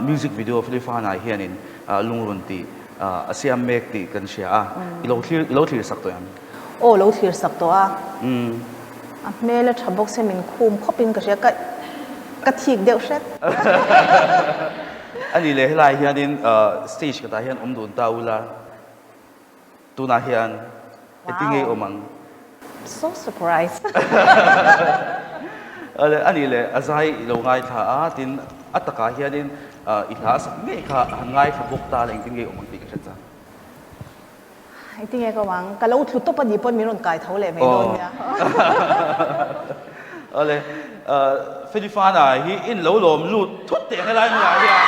Music video Felifanai hianin lungrun tih a siam mek tih kan hria a, i lo thlir i lo thlir sak tawh em? Aw lo thlir sak tawh a, a hmel a tha bawk se min khum khawp in ka hria, ka ka thik deuh hret. A nih leh helai hianin stage khatah hian awm dun ta ula. Tunah hian engtin nge i awm ang? So surprise. Ale a nih leh a zai i lo ngaithla a, tin a takah hianin i hla a sak ngei kha han ngaithla bawk ta la engtin nge i awm ang tih ka hre chak. Engtin nge ka awm ang? Ka lo thlu tawp a nih pawn min rawn kai tho leh mai dawn nia. Ale Felifana hi in lo lawm lut thut teh helai hmunah hian.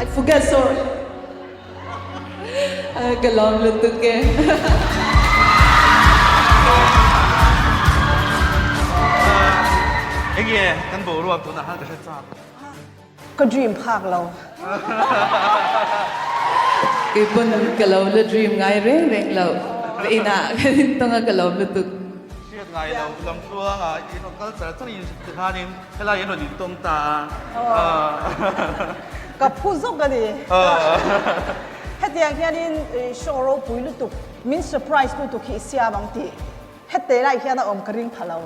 I forget sorry. Ka lawm lutuk e. kan boruak tunah khan ka hre chak. Ka dream phak lo. Kei pawn ka lo la dream ngai reng reng lo. Ka inah kan intawng a ka lawm lutuk. Hriat ngai lo lamtluang ah in rawn kal char char in ti khanin helai in rawn intawng ta a. Ka phu zawk a ni. Hetiang hianin show ropui lutuk min surprise lutuk hi i siam ang tih. Hete lai hian a awm ka ring pha lo.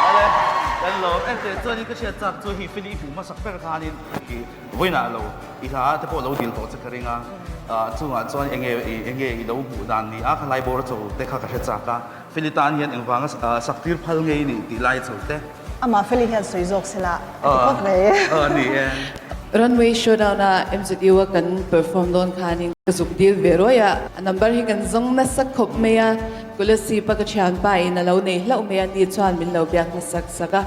Ale, kan lo en teh chuanin ka hriat chak chu hei Feli i hmuh hmasak ber khanin i vawiinah lo i hla te pawh lo dil tawh che ka ring a, chungah chuan enge enge i lo hmuh dan ni a, khalai bawr cho te kha ka hre chak a, Feli tan hian engvanga sak tir phal ngei ni tih lai cho te. Amah Feli hian sawi zawk se la a ti phawt mai. Aw ni e. Runway Showdown a MZU a kan perform dawn khanin ka zuk dil ve ruai a, a number hi kan zawng nasa khawp mai a, Kolasib a ka thianpa in a lo nei hlauh mai a, ni chuan min lo biak hmasak sak a,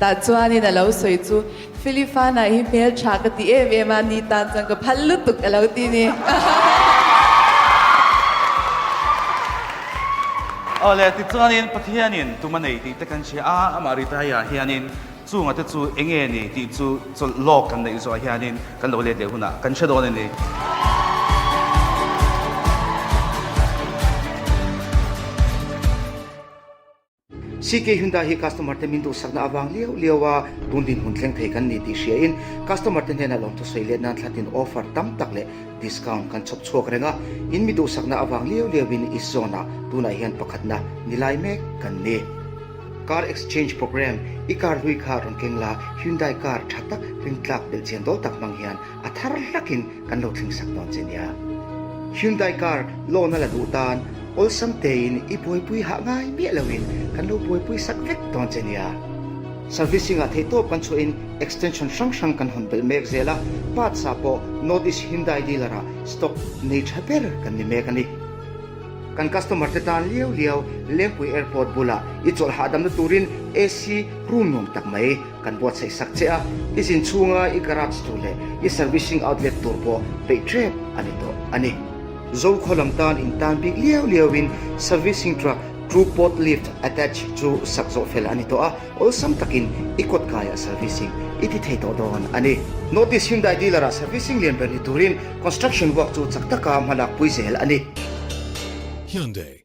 tah chuanin a lo sawi chu Filifana hi hmeltha ka ti em em a, ni tan chuan ka phal lutuk a lo ti ni. Awle, tichuanin Pathianin tum a nei tih te kan hria a, amah Ritaiah hianin chunga te chu enge ni tih chu chawlh lawk kan neih zawh hianin kan lo let leh hunah kan hre dawn a ni. CK Hyundai hi customer te min duhsakna avang liau liau a tun dinhmun thleng thei kan ni tih hriain customer te hnenah lawmthu sawi let nan thlatin offer tam tak leh discount kan chhawp chhuak reng a, in mi duhsakna avang liau liauin East Zone ah tunah hian pakhatna ni lai mek kan ni. Car exchange program, I car hlui kha rawn keng la, Hyundai car tha tak rintlak belhchian dawl tak hmang hian a thar hlakin kan lo thleng sak dawn che nia. Hyundai car loan a la duh tan awlsam tein i buaipui hah ngai miah loin kan lo buaipui sak vek dawn che nia. Servicing ah theihtawp kan chhuahin extension hrang hrang kan hawn belh mek zel a, parts ah pawh North East Hyundai dealer ah stock nei tha ber kan ni mek a ni. Kan customer te tan liau liau Lengpui Airport bulah i chawlh hahdamna turin AC room nuam tak mai Kan buatsaih sak che a, i zin chhunga i garage tur leh i servicing outlet tur pawh peih tep a ni tawh a ni. Zokhaw lam tan in tan bik liau liauin servicing truck two pot lift attach chu sak zawh fel a ni tawh a, awlsam takin i kawt kaiah servicing i ti thei tawh dawn a ni. North East Hyundai dealer ah servicing lian ber ni turin construction work chu chak taka hmalak pui zel a ni. Hyundai.